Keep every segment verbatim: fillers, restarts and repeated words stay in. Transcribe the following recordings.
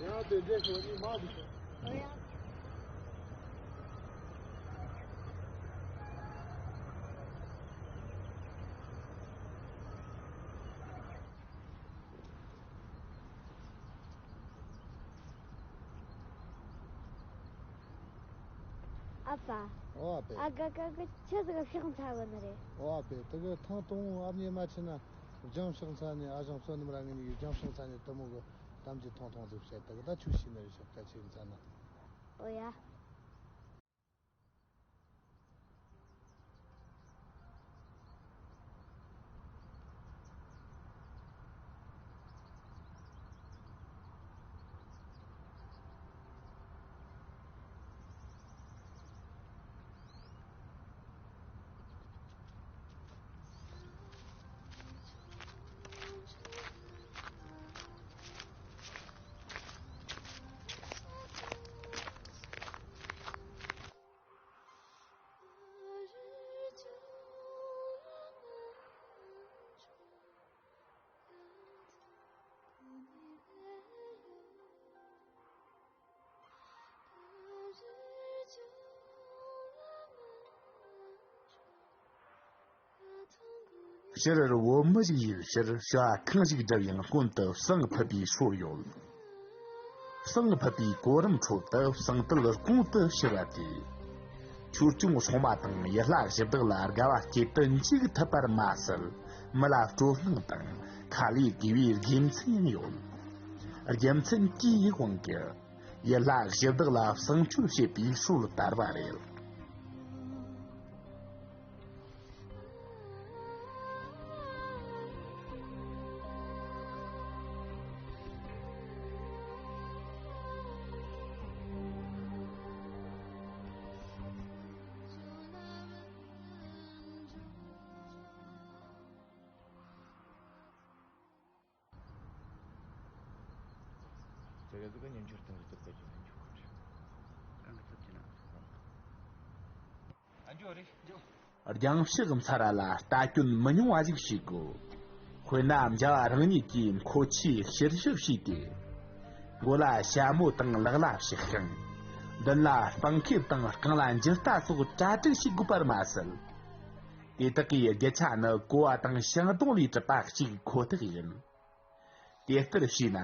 ཡང་དེ་འདྲས་ཤོག་ནི་མང་དུ་ཤོག་ཨ་ཕ། ཨོ་ཨ་ཕས། ཨ་ག་ག་གི་ཆི་ཟིག་ཕྱག་འཚལ་བ་ནི་རེད། ཨོ་ཨ་ཕས། དེ་གི་ཐེངས་དང་པོ་ཨ་མྱེས་མ་ཁྱེར་ན་རྒྱང་ཕྱག་འཚལ་ནས། ཨ་ཞང་བསོད་ནམས་ར་ངེད་གཉིས་ཀྱིས་རྒྱང་ཕྱག་འཚལ་ནས་དེ་མོ་གི་གཏམ་རྒྱུད་ཐུང་ཐུང་ཟིག་བཤད། དེ་གི་ད་ཁྱོད་ཤེས་ནི་རེད་ཤག་ད་ཁྱེད་འཚལ་ན། ཨོ་ཡ། སྤྱིར་བོད་མི་ཞིག་ཡིན་ཕྱིར་བྱ་བ་གང་ཞིག་བསྒྲུབ་ཡང་སྔོན་དུ་བསང་ཕུད་པའི་སྲོལ་ཡོད། བསང་ཕུད་པའི་གོ་རིམ་ཁྲོད་དུ་བསང་དུད་གོང་དུ་ཕྱིར་བ་དེས། ཆོས་སྐྱོང་སྲུང་མ་དང་ཡུལ་ལྷ་གཞི་བདག་ལ་དགའ་བ་སྐྱེད་དུ་འཇུག་ཐུབ་པར་མ་ཟད། མི་ལ་སྤྲོ་སྣང་དང་ཁ་ལས་དགོས་པའི་དགེ་མཚན་ཡང་ཡོད། རྒྱུ་མཚན་དེའི་དབང་གིས་ཡུལ་ལྷ་གཞི་བདག་ལ་བསང་མཆོད་བྱེད་པའི་སྲོལ་དར་བ་རེད། རྒྱང་ཕྱག་འཚལ་བ་ལ་ལྟ་སྐྱོན་མི་ཉུང་བ་ཞིག་བྱེད་དགོས། དཔེར་ན་མཇལ་བ་རང་ཉིད་ཀྱིས་མཁོ་ཆས་ཕྱིར་བཤུ་བྱས་ཏེ། མགོ་ལ་ཞྭ་མོ་དང་ལག་ལ་ཕྱག་ཤིང་། མདུན་ལ་སྤང་ཁེབས་དང་རྐང་ལ་འགྱུར་རྟ་སོགས་གྲ་སྒྲིག་བྱེད་དགོས་པར་མ་ཟད། དེ་དག་གི་རྒྱུ་ཆ་ནི་ཀོ་བ་དང་ཤིང་སྡོང་ལས་གྲུབ་པ་གཅིག་ཁོ་ཐག་ཡིན། དེ་ལྟར་བྱས་ན།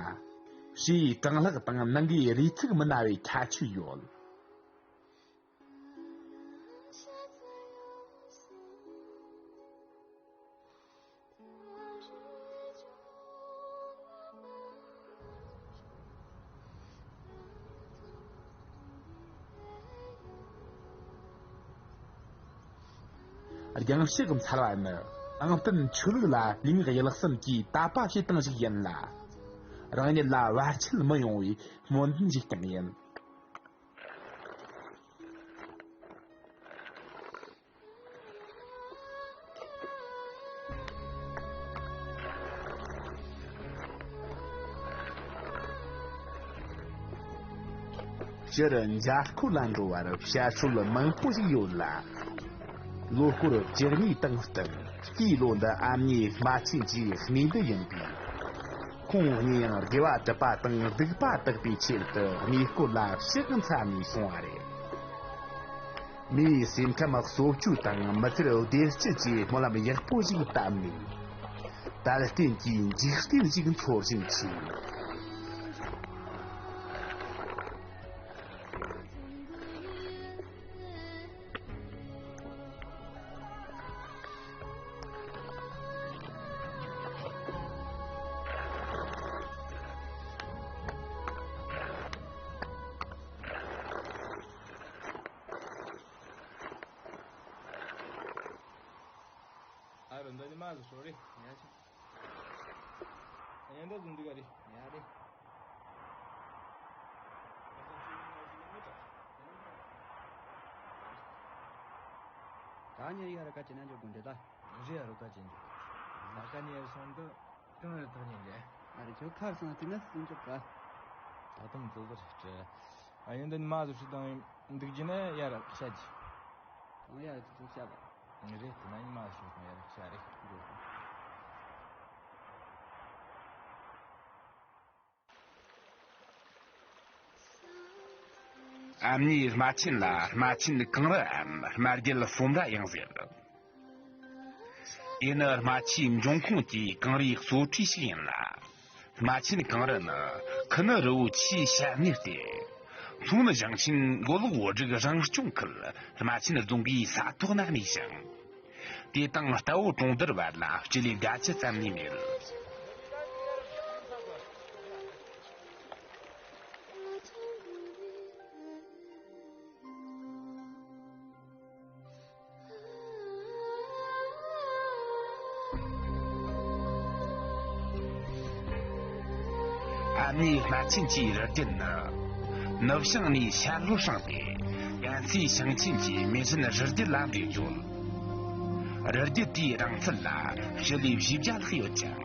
བྱ་ཡི་གྲང་ལྷགས་དང་ནང་གི་རུས་ཚིགས་མི་ན་བའི་ཁྱད་ཆོས་ཡོད། རྒྱང་ཕྱག་འཚལ་བ་ནི་ཨང་སྟོན་ཆོས་ལུགས་ལ་ལུས་ངག་ཡིད་གསུམ་གྱིས་དད་པ་བྱེད་སྟངས་ཤིག་ཡིན་ལ། རང་ཉིད་ལ་བར་ཆད་མི་ཡོང་བའི་སྨོན་འདུན་ཞིག་ཀྱང་ཡིན། སྤྱིར་མཇལ་སྐོར་ལ་འགྲོ་བར་བྱ་སྲོལ་མང་པོ་ཞིག་ཡོད་ལ། ལོ་སྐོར་བཅུ་གཉིས་དང་བསྟུན་སྐྱེས་ལོ་འདི་ཨ་མྱེས་རྨ་ཆེན་གྱི་གནས་འདི་ཡིན་པས། ཁོང་གཉིས་ཡང་དགེ་བ་སྒྲུབ་པ་དང་སྡིག་པ་དག་པའི་ཆེད་དུ་གནས་སྐོར་ལ་ཕྱག་འཚལ་ནས་སོང་བ་རེད། མིའི་སེམས་ཁམས་གསོ་བཅོས་དང་མི་ཚེར་བདེ་སྐྱིད་ཀྱི་སྨོན་ལམ་ཡག་པོ་ཞིག་བཏབ་ནས། དལ་རྟེན་གྱི་འཇིག་རྟེན་ཞིག་འཚོལ་བཞིན་མཆིས། ཨ་རོ་འདི་ནི་མ་ཟིག་ཧྲོ་རེ། ཡ་ཆུ། ཡ་འདི་ཟིན་འདི་ག་རེ། ཡ་རེ། ད་ཉེ་ཡ་ར་ཀ་ཅི་ན་འཇོག་དགོས་འདྲེ་ད། རེ་ཡ་རོ་ཀ་ཅི་འཇོག་ད་ཀ་ཉེ་ཡ་སོང་འདི། གང་རེད་ཐག་ཉེ་འདྲེ། ཨ་རེ་ཁྱོད་ཁར་སོང་དེ་ན་སུན་ཅོག་ག་ད་དུང་འདི་ཟིག་རེད། ཨ་ཡོན་འདི་ནི་མ་ཟིག་ཧྲི་དང་འདུག་རྒྱུ་ན་ཡ་ར་ཤ་རྒྱུ། ཨོ་ཡ་ར་དེ་ཚོ་བཤད་པ། རེད་དེ་ན་ཉི་མ་ཞོག་དང་ཡ་ར་ཤ་རེད། འགྲོ། ཨ་མྱེས་རྨ་ཆེན་ལ་རྨ་ཆེན་གངས་རིའམ་རྨ་རྒྱལ་གསུམ་ར་ཡང་ཟེར། དེ་ནི་རྨ་ཆུའི་འབྱུང་ཁུངས་ཀྱི་གངས་རིའི་གཙོ་གྲས་ཤིག་ཡིན་ལ། རྨ་ཆེན་གངས་རི་ནི་ཁུ་ནུ་རི་བོ་ཆེའི་ཤར་ངོས་ཏེ། མཚོ་སྔོན་ཞིང་ཆེན་མགོ་ལོག་བོད་རིགས་རང་སྐྱོང་ཁུལ་རྨ་ཆེན་རྫོང་གི་ས་ཐོག་ན་གནས་ཤིང་། དེ་དང་རྟ་བོ་གྲོང་རྡལ་བར་ལ་སྤྱི་ལེ་བརྒྱད་ཅུ་ཙམ་ལས་མེད། ཨ་མྱེས་རྨ་ཆེན་གྱི་རི་རྒྱུད་ནི། ནུབ་བྱང་ནས་ཤར་ལྷོར་བྱུང་སྟེ། ཀན་སུའུ་ཞིང་ཆེན་གྱི་མེ་ཧྲན་རི་རྒྱུད་ལ་འདྲེས་ཡོད། རི་རྒྱུད་དེའི་རིང་ཚད་ལ་སྤྱི་ལེ་བཞི་བརྒྱ་ལྷག་ཡོད་ཅིང་།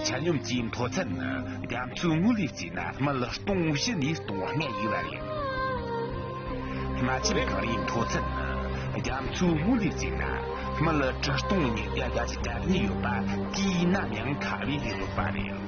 ཆ་སྙོམས་ཀྱི་མཐོ་ཚད་ནི་རྒྱ་མཚོའི་ངོས་ལས་བརྩིས་ན་སྨད་སྟོང་བཞི་ནས་སྟོང་ལྔ་ཡོད་པ་རེད། རྨ་ཆེན་གངས་རིའི་མཐོ་ཚད་ནི་རྒྱ་མཚོའི་ངོས་ལས་བརྩིས་ན་སྨད་ཁྲི་སྟོང་ཉིས་བརྒྱ་བརྒྱད་ཅུ་གྱ་གཉིས་ཡོད་པ་དུས་ནམ་ཡང་ཁ་བའི་ལས་བཟོད་པ་རེད།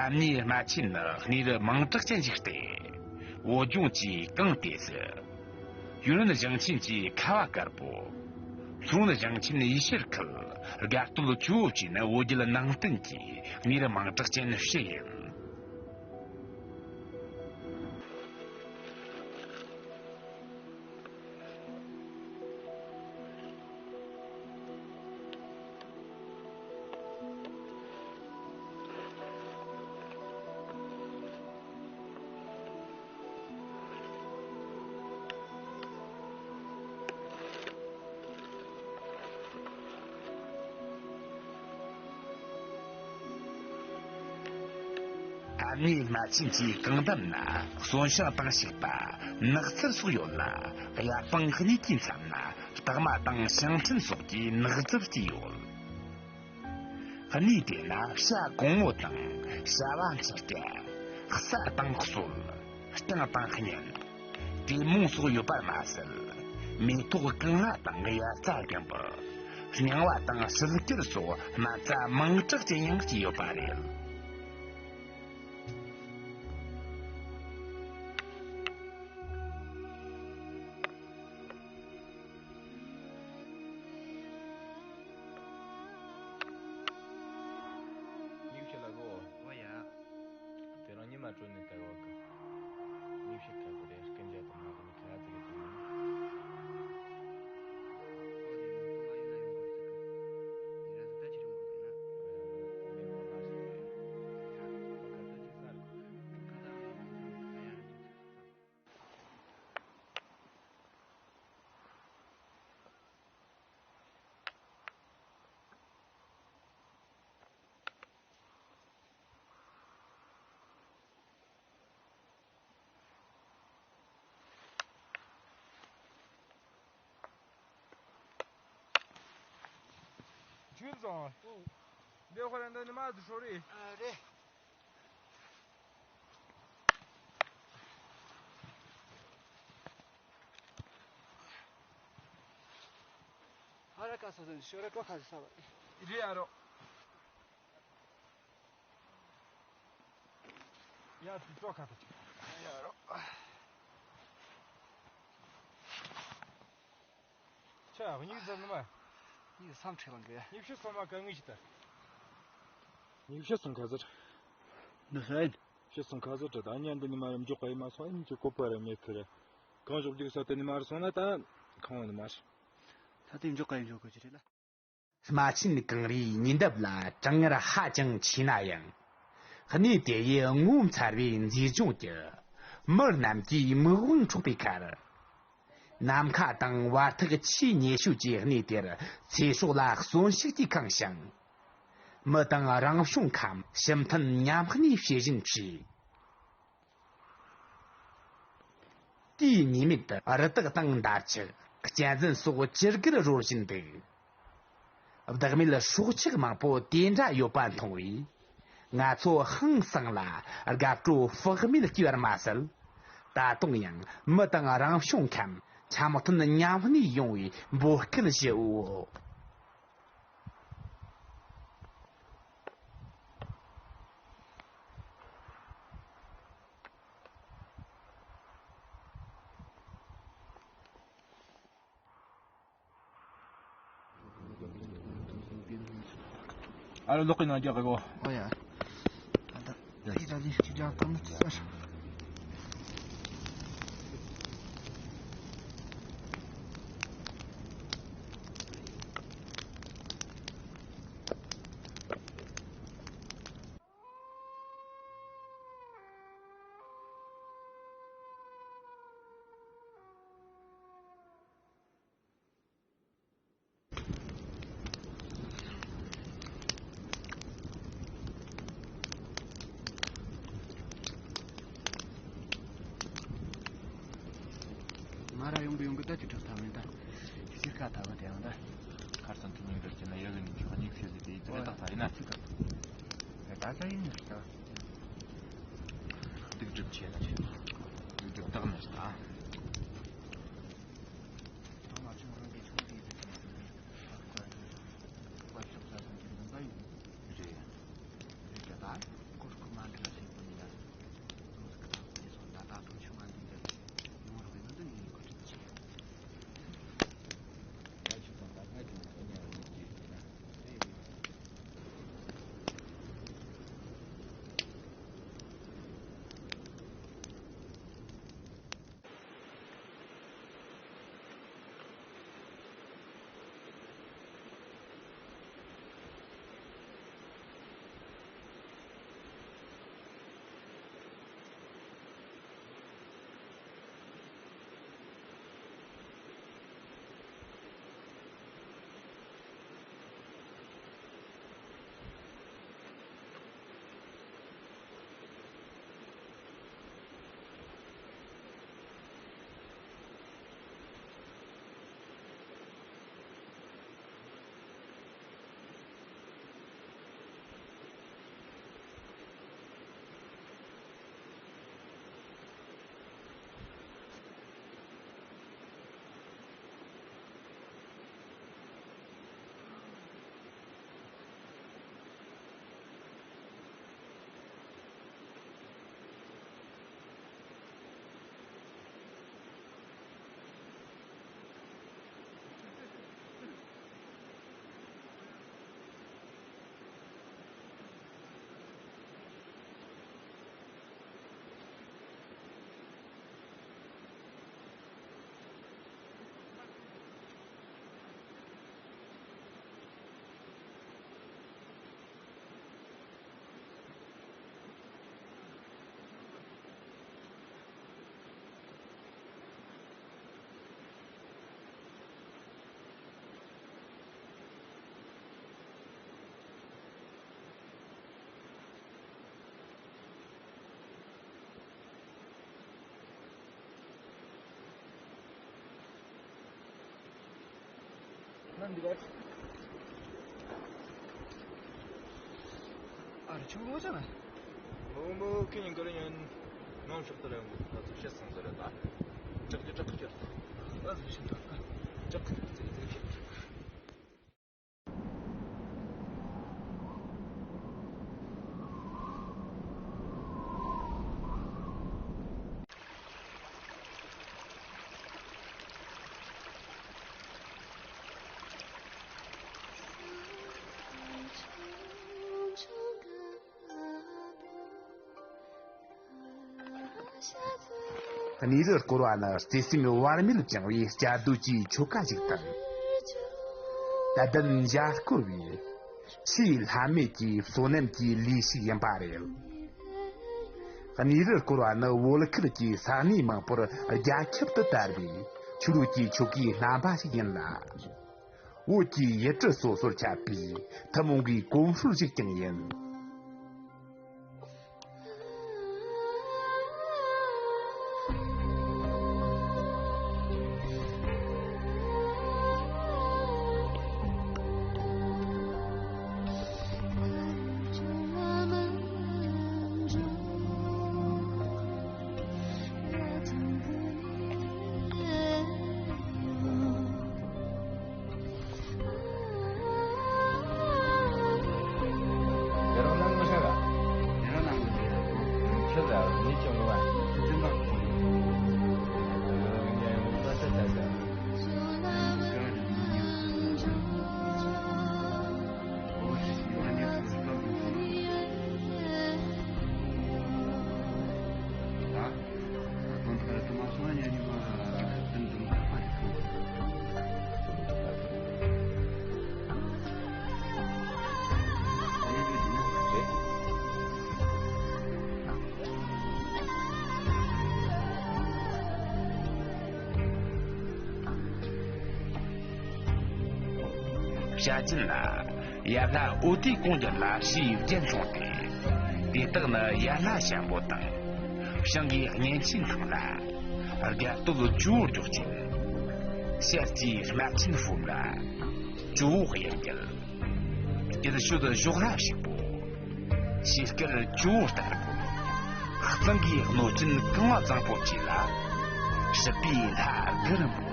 ཨ་མྱེས་རྨ་ཆེན་ནི་གནས་རི་མིང་གྲགས་ཅན་ཞིག་སྟེ། བོད་ལྗོངས་ཀྱི་གངས་ཏི་སེ། ཡུན་ནན་ཞིང་ཆེན་གྱི་ཁ་བ་དཀར་པོ། མཚོ་སྔོན་ཞིང་ཆེན་ཡུལ་ཤུལ་ཁུལ་དགའ་སྟོད་ཆུ་བོ་བཅས་ནི་བོད་བརྒྱུད་ནང་བསྟན་གྱི་གནས་རི་མིང་གྲགས་ཅན་བཞི་ཡིན། ཨ་མྱེས་རྨ་ཆེན་གྱི་གངས་འདབས་ན་གསོན་ཤིང་དང་བྱིག་པ། ནགས་ཚལ་སོགས་ཡོད་ལ། གཡའ་སྤང་གཉིས་ཀྱི་མཚམས་ན་སྟག་མ་དང་ཞིང་བྲན་སོགས་ཀྱི་ནགས་རྫབ་ཀྱང་ཡོད། གནས་དེ་ན་བྱ་གོང་མོ་དང་བྱ་བ་མཆེ་སྐྱ། གསའ་དང་གསོལ། རྐྱང་དང་གཉན། གྲོ་མོང་སོགས་ཡོད་པར་མ་ཟད། མེ་ཏོག་གངས་ལྷ་དང་གཡའ་རྩྭ་རྒན་པོ། སྙིང་བ་དང་སིལ་སྐྱུར་སོགས་སྨན་རྩྭ་མིང་གྲགས་ཅན་ཡང་སྐྱེས་ཡོད་པ་རེད། ཉིག་ཕྱི་ལ་གོ། ཨོ་ཡ། དེ་རིང་ཉི་མ་དྲོ་ནས་ལྟ་བ་གི། ཉིག་ཕྱི་ཁ་གི་རེད། སྐུ་མཇལ་དུ་མ་གི་ནི་ ཡུལ་བཟང་། འདི་ཧོ་ར་འདི་ནི་མ་དུ་ཧྲོ་རེད། ཨ་རེད། ཧ་ར་ཀ་ས་ཟིན་ཤོ་ར་ཀོ་ཁ་ས་བ། རེད་ཨ་རོ། ཡ་དུ་ཙོ་ཁ་ཐ་ཅིག་ཡ་རོ། ཆ་ཡ་གཉིས་ཟེར་ནི་མ། གཉིས་སམ་ཁྲེ་ལང་གི། ཉི་ཤུ་སོ་མ་ག་ངི་ཞིག་ད། ཉི་ཤུ་སོང་ཁ་ཟེར། འདི་ས་ཡིན། ཤུ་སོང་ཁ་ཟེར་དྲ་ད་ཉན་འདི་ནི་མ་རམ་འཇོག་ག་ཡི་མ་སོང་ཨིན་ཅི་ཀོ་པ་ར་མེད་ཁི་ར། གང་ཞོག་རྒྱུག་ས་དེ་ནི་མ་ར་སོང་ན་ད་ཁང་བ་ནི་མ་ར། ད་དེ་འཇོག་ག་ཡི་འཇོག་གི་ཅི་རེད་ལ། རྨ་ཆེན་གངས་རིའི་ཉེ་འདབས་ལ་གྲང་ངར་ཧ་ཅང་ཆེ་ན་ཡང་། གནས་དེ་ཡི་ངོ་མཚར་བའི་མཛེས་ལྗོངས་ཀྱིས་མི་རྣམས་ཀྱི་མིག་དབང་འཕྲོག་པའི་ཁར། ནམ་མཁའ་དང་བར་ཐག་ཆེས་ཉེ་ཤོས་ཀྱི་གནས་དེར་ཚེ་སྲོག་ལ་གསོན་ཤུགས་ཀྱིས་བསྐངས་ཤིང་། མི་དང་རང་བྱུང་ཁམས་ཕྱི་མཐུན་མཉམ་གནས་བྱེད་བཞིན་མཆིས། དེའི་ཉེ་མིག་ཏུ་རི་དྭགས་དང་འདབ་ཆགས། གཅན་གཟན་སོགས་ཅི་དགར་རོལ་བཞིན་འདུག་བདག་མེད་སྲོག་ཆགས་མང་པོ་དེ་འདྲ་ཡོད་པ་མཐོང་བས། ང་ཚོ་ཧང་སང་ལ་དགའ་སྤྲོ་དཔག་མེད་སྐྱེས་པར་མ་ཟད། ད་དུང་ཡང་མི་དང་རང་བྱུང་ཁམས་འཆམ་མཐུན་མཉམ་གནས་ཡོང་བའི་འབོད་སྐུལ་ཞུའོ། ཨ་རོ་ལོག་གི་ནང་རྒྱག་གོ། ཨོ་ཡ། ཨ་ད། ཡ། ཡི་ད་ལི་ཁྱི་རྒྱག་ཐམ་ན་ཅི་ཟེར། ང་ར་ཡོང་གི་ཡོང་གི་ད་ཅི་དྲག་ཐབས་མེད་ད། ཤིར་ཁ་ཐབས་དེ་ཡང་ད། ཁར་སང་དུ་ཉིན་རེར་བྱས་ན་ཡོད་གི་ནི་ཁྱོད་གཉིས་ཤེས་ཟིག་དེ་ཡིད་ཚད་ད་ད་ཡིན་ན་ཤི་ད། ད་ད་ཡིན་ནི་ད། སྡིག་སྒྲིབ་ཆེ་ན་ཆེ། སྡིག་སྒྲིབ་དག་ནི་ད། ད་ང་ཚོ་རང་གི་ཆུང་དུས་ཟིག་གི་ཟིག་གི་བཀའ་ཤོག་ས་སོང་གི་ལུང་པ་ཡིན། རེད། རེད་ད། སྐོར་སྐོར་མ་འདྲ་ཞིག་པོ་ཡིན་ཡ། ལོ་ཟིག་གི་ད་ཁོ་ནས་སོང་ད་ད་དུང་ཆུང་མ་འདི་འདྲ་ཞིག་ཡོང་རོགས་ཡིན་ན་འདི་ངའི་གོ་ཁྲིད་ཆེ། ད་ཆུ་དང་ད་སྔ་ཆུང་ཚོ་ཉལ་བའི་སྐྱེས་ཡིན་ན། ཆུང་ངུ་ཅང་ལ། ལོ་མོ་ཁྱེད་ཉིན་ག་རེ་ཡིན། ནང་ཕྱོགས་དུ་ལ་ཡོང་གི་ད་ཚོ་བཤད་སོང་ཟེར་རེད་ད། དྲག་གི་དྲག་གི་ཁྱེར། ད་ཚོ་བཤད་ད། དྲག་གི་ཙི་ཙི་ཁྱེར། གནས་རི་བསྐོར་བ་ནི་བརྩེ་སེམས་བར་མེད་བཅངས་པའི་བཅའ་སྡོད་ཀྱི་ཆོ་ག་ཞིག་དང་། དད་ལྡན་འཇའ་སྐོར་བའི་ཆེས་ལྷད་མེད་ཀྱི་བསོད་ནམས་ཀྱི་ལས་ཤིག་ཡིན་པ་རེད། གནས་རི་བསྐོར་བ་ནི་བོད་ཁུལ་གྱི་ས་གནས་མང་པོར་རྒྱ་ཁྱབ་ཏུ་དར་བའི་ཆོས་ལུགས་ཀྱི་ཆོ་གའི་རྣམ་པ་ཞིག་ཡིན་ལ། བོད་ཀྱི་ཡུལ་གྲུ་སོ་སོར་ཁྱབ་པའི་ཐུན་མོང་གི་གོམས་སྲོལ་ཞིག་ཀྱང་ཡིན། དེ་རང་ནང་མི་ཤ་ག་དེ་རང་ནང་མི་ཤ་ཁྱོད་ལ་ནི་ཅུང་བ་ཅི་ཅི་མ་ཁོང་ཉ་ཡོང་ས་ཆ་ཆ་ཆ། བྱ་རྒྱུད་ལ། ཡར་ལྷ་འོ་དེ་གོང་གྱུར་ལ་ཞེས་རྒྱན་བྱུང་སྟེ། དེ་དག་ནི་ཡར་ལྷ་ཞྭ་མོ་དང་། བྱང་གི་གཉན་ཆེན་ཐང་ལྷ། རྒྱ་སྟོད་ཇོ་བོ་རྒྱུག་ཆེན། ཤར་གྱི་རྨ་ཆེན་ཕོ་མོ་ལྷ། ཇོ་བོ་དབྱར་རྒྱལ། སྐྱིད་ཤོད་ཞོག་ལྷ་ཕྱུག་པོ། ཕྱི་སྐད་ཇོ་བོ་རྟ་རིང་པོ། གཙང་གི་གནོད་སྦྱིན་གང་བ་བཟང་པོ་བཅས་ལ། སྲིད་པའི་ལྷ་དགུ་རིམ་པོ།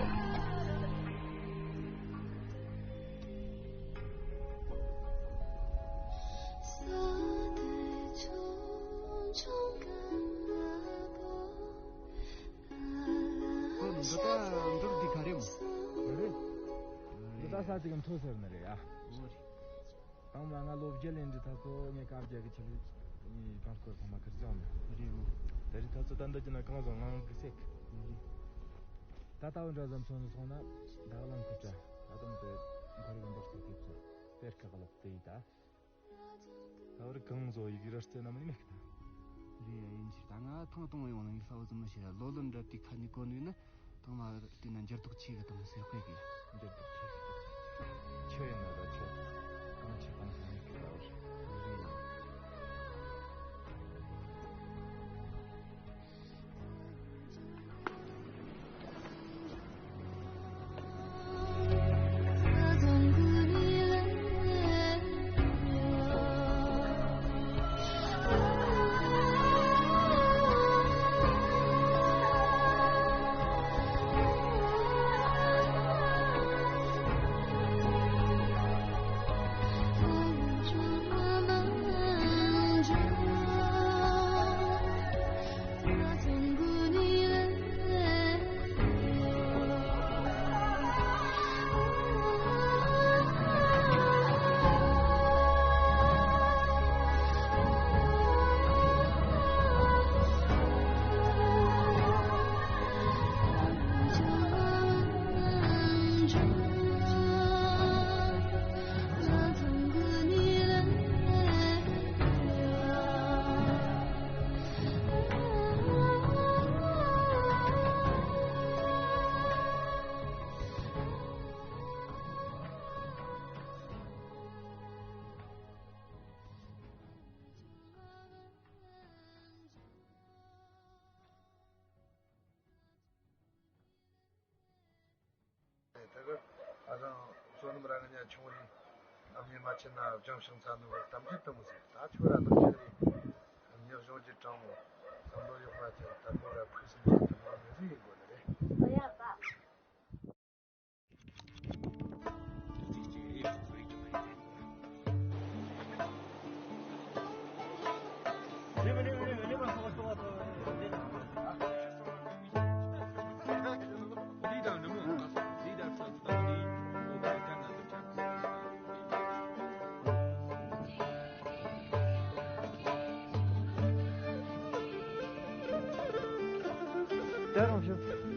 འདི་ལྟ་འདིར་འདི་ག་རེ་མོ། རེད། འདི་ལྟ་ས་ཅིག་མཐོ་ཟེར་ནི་རེད་ཡ། དང་མ་ང་ལོ་བརྒྱད་ལེན་འདི་ཐ་ཚོ་ངས་ཀ་བརྒྱ་གི་ཆེད་ལས་གང་སྐོར་ཚང་མ་ཁུར་བྱུང་མེད། རེད་མོ། དེ་རིང་ཐ་ཚོ་ད་འདི་ཅི་ན་གང་བཟང་ངང་གི་སེག། རེད། ད་ལྟ་བུ་འདྲ་ཙམ་སོང་ནས་སོང་ན་ད་གླང་ཁུ་བྲ་ད་དུང་དེ་ཁོར་ཡུག་འབོག་ཚོ་ཐེབས་ཚོ་དཔེར་ཁག་ལོག་དེ་ཡིན་ད། ད་བར་གང་བཟོ་ཡི་གེ་ར་རྩེ་ན་མི་མེད་ཀི་ད། རེད་ཡིན་ཕྱིར་ད་ང་ཐང་གཏོང་ཡོང་ན་ཡིག་ས་བོ་ཙམ་མི་ཤེས་ར་ལོ་ལོན་འདྲ་དེ་ཁ་ནས་གོ་ནུས་ན་ཐང་མ་བར་དེ་ན་འགྱུར་ལྡོག་ཆེ་གི་དང་ཟེར་དཔེ་གི། འགྱུར་ལྡོག་ཆེ་གི་ཆེ་ཡིན་ན་ད་ཆེ་གང་ཆེ་གང་ཟེར་ནས་ཀི་ད་བར། རེད་ཡིན། ད་ག་ཨ་ཚང་བསོད་ནམས་རང་ཉ་ཆུང་རིང་། ཉི་མ་ཆེ་ན་ལྗོངས་ཤིང་ཚ་ནུ་བར་གཏམ་རྒྱུད་དུ་མི་ཟེར། ད་ཁྱོད་ར་ནང་ཆེ་རེད། ཉག་གཞུང་གི་དྲང་མོ་བསམ་བློ་ཡག་པ་ཅན་དར་མོ་ར་ཕུགས་བསམ་གྱི་དུ་མ་མི་རིགས་ཡིན་དགོས་ནི་རེད། ཨོ་ཡ་པ། ད་རུང་ཞུ།